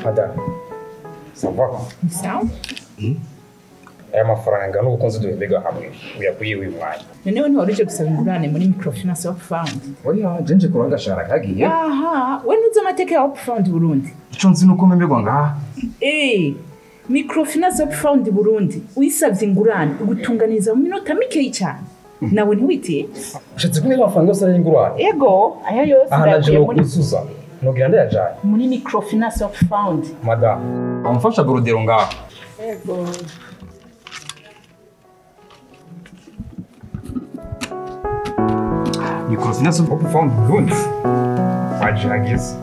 Madame, ça va? Sawa. Aya mafaranga n'ubukunzi duhembega hamwe uyakwiye uyu mwanya. Noneho ntiwari uje gusaba ingurane muri Microfinance Hope Fund? Oya, je nje kuranga gashahara kagiye. Aha, we ntuzi amateka ya Hope Fund Burundi? Ico nzi nuko mpemberwa ngaha. Microfinance Hope Fund Burundi uyisavye ingurane igutunganiriza mu minota mikeyi cyane. Nawe ntiwitiye? Ushatse kumenya amafaranga yose ari ingurane? Ego, aya yose Aha naje ndayakuye muri nokuzuza. Nogira ndayajanye. muri Microfinance Hope Fund. Madame, amfasha borodero ngaha. Ego. Microfinance Hope Fund Burundi. Waje hageze.